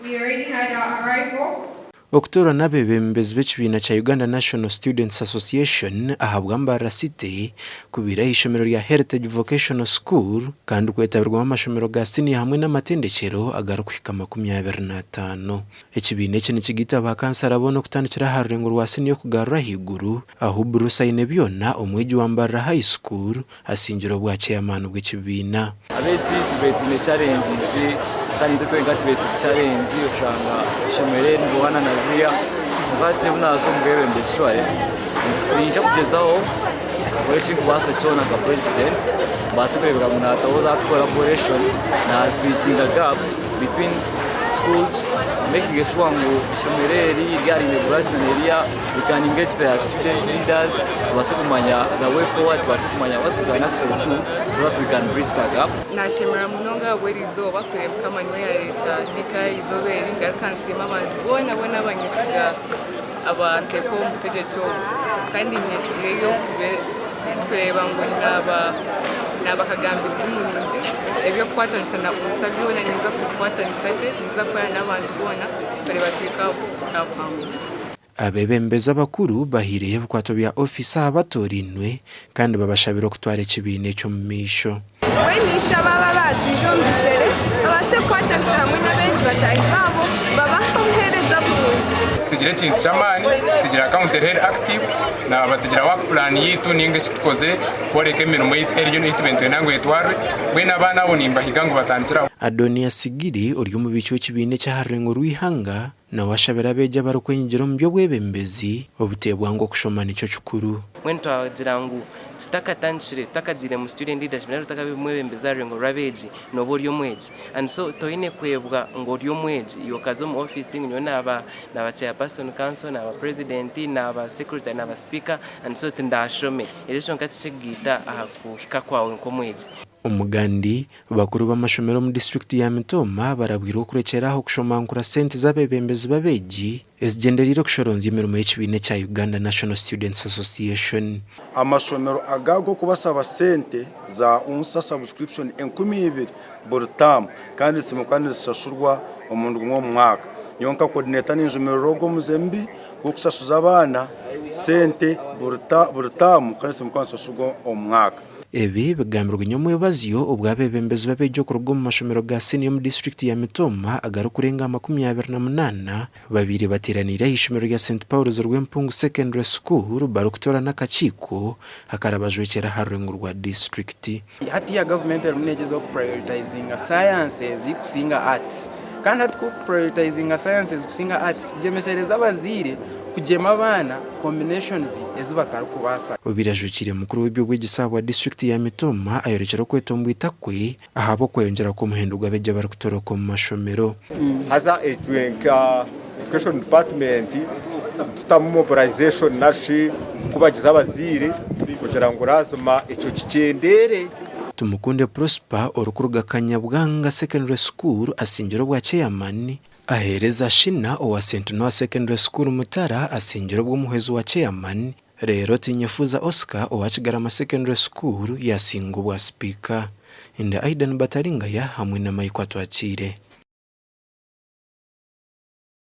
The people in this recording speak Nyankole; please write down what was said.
We already had our arrival. Okutoorana abeebembezi b'ekibiina kya Uganda National Students Association ahabwa Mbarara City kubaire aha ishomero rya Heritage Vocational School kandi kwetabirwemu amashomero ga siniya hamwe n'amatendekyero agarikuhika 25. Ekibiina eki nikigaita ba kansara boona okutandikira aha rurengo rwa siniya okugarura ahaiguru ahu Bruce Ainebyona omwegi wa Mbarara High School asingire obwa ceyamaani bw'ekibiina. Abeegi tubaire twine challenges kandi itwe twenka tubaire turi challenge oshanga ishomero eri niriruhana na ririya kwonka hati obu naaza omu bwebembezi surely niinyija kugyezaho kukora eki ndikubaasa kyona nka president mbaase kureebeka ngu naataho that collaboration na bridginga gap between schools making sure ngu ishomero eri ryarenda na ririya We can engage the student leaders tubaase kumanya the way forward, tubaase kumanya what we can actually do so that we can bridge the gap. Nashemera munonga ahabw'eri izooba kureeba Mukama niwe yareeta n'eka y'eizooba eri ngaruka nsiima abantu boona boona abanyesiga abanteeka omu butegyeki obu kandi nyehireyo kureeba ngu naaba naaba kagambirizi murungi eby'okukwatanisa na UNSA byona ninza kubikwatanisa gye ninza kukora n'abantu boona kureeba tuhika aha buhanguzi. Abeebembezi abakuru bahaireyo ebikwato bya ofiisi aha batoorainwe kandi babashabire okutwara ekibiina ekyo omu maisho. Mbwenu ninshaba abo abaatwija omu bigyere babaase kukwatanisa hamwe n'abeegi bataahi baabo babahe obuheereza burungi. Tutsigire ekintu ky'amaani, tutsigire akawunti eriho eri active, na batsigira work plan yaitu ninga eki tukozire kworeka emirimo ei eriyo ei tubaire nitwenda ngu etwarwe. Mbwenu abaana abo nimbahiga ngu batandikire aho. Adonia Sigiri ori omubiiki w'ekibiina eky'aha rurengo rw'eihanga Nawe ashabire abeegi abarikwenyigira omu by'obwebembezi obuteebwa ngu okushoma nikyo kikuru. Mbwenu twagira ngu tutakatandikire, tutakagiire mu student leadership nari otakabaire omwebembezi aha rurengo rw'abeegi, nooba ori omwegi. And so toine kwebwa ngu ori omwegi, iwe okaza omu ofiisi ngu nyowe naaba naaba chairperson council, naaba president, naaba secretary, naaba speaker and so tindashome. Ekyo kyonka tikikugaita aha kuhika kwawe nk'omwegi. Omugandi, Bakuru b'amashomero omu disiturikiti ya Mitooma barabwirwe okurekyera aho kushomankura sente z'abeebembezi b'abeegi ezigyendereire kushoronzya emirimo y'ekibiina ekya Uganda National Students Association. Amashomero aga ag'okubasaba sente za UNSA subscription 2000 buri taamu kandi zishemereire kuba nizishashurwa omurundi gumwe omu mwaka. Nyowe nka coordinator ninjumirira ogwo omuze mubi gw'okushashuza abaana sente buri taamu kandi zishemereire kuba nizishashurwa omu mwaka. Ebi bigambirwe nyomwebazyo obu abeebembezi b'abeegi okuruga omu mashomero ga siniya omu disiturikiti ya Mitooma agarikurenga aha 28 babaire bateeraniire aha ishomero rya St Paul's Rwempungu Secondary School barikutoorana akakiiko akarabajwekyera aha rurengo rwa disiturikiti. Hatiiya gavumenti erimu negyezaho ku prioritizinga sciences kusinga arts kandi hati ku prioritizinga sciences kusinga arts kigyemesereza abazaire kugyema abaana combinations ezi batarikubaasa. Obirajukire, mukuru w'eby'obwegyese ahabwa disiturikiti ya Mitooma ayorekire okwetombwita kwe ahabw'okweyongyera kw'omuhendo gw'abeegi abarikutoroka omu mashomero. Haza itwe nka Education Department tutamu mobilization narishi kubagiza abazaire kugira ngu lazima ekyo kikyendeere. Tumukunde Prosper orikuruga Kanyabwanga Secondary School asingire obwa Chairman Aheereza Shina owa Saint Noah Secondary School Mutara asingire obw'omuhwezi wa Chairman, reero Tinyefuza Oscar owa Kigarama Secondary School yaasinga obwa Sipiika. Ndi Aidan Bataringaya hamwe na Michael Atwakiire.